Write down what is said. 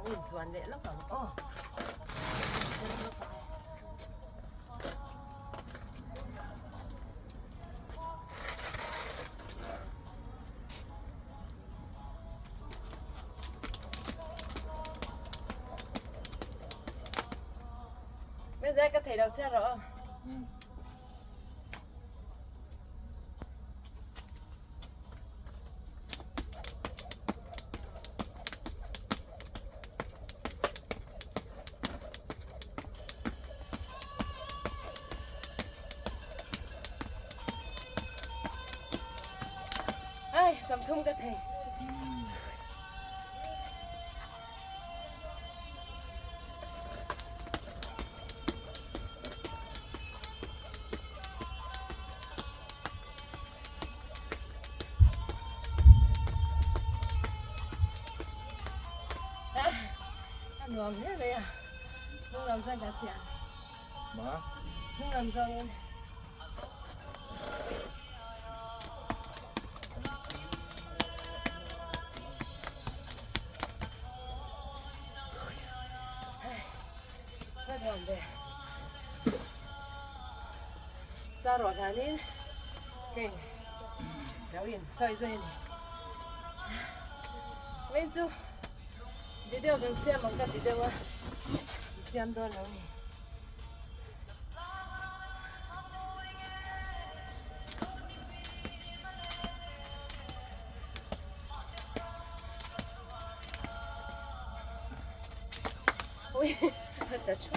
Inzuan leh lawk ang aw. Bây giờ có thể đầu xe rồi. Ừ. Ai, 30 ka thei. A nuam hle mai a, hnung lam chuan ka chiah. Ma? Hnung lam zawngin. Ka nuam ve. Sa rawh hlanin kei ka in sawi zui a ni. Vawiin chu video kan siam ang ka ti deuh a, siam dawn lo ni. Ui, ta chu.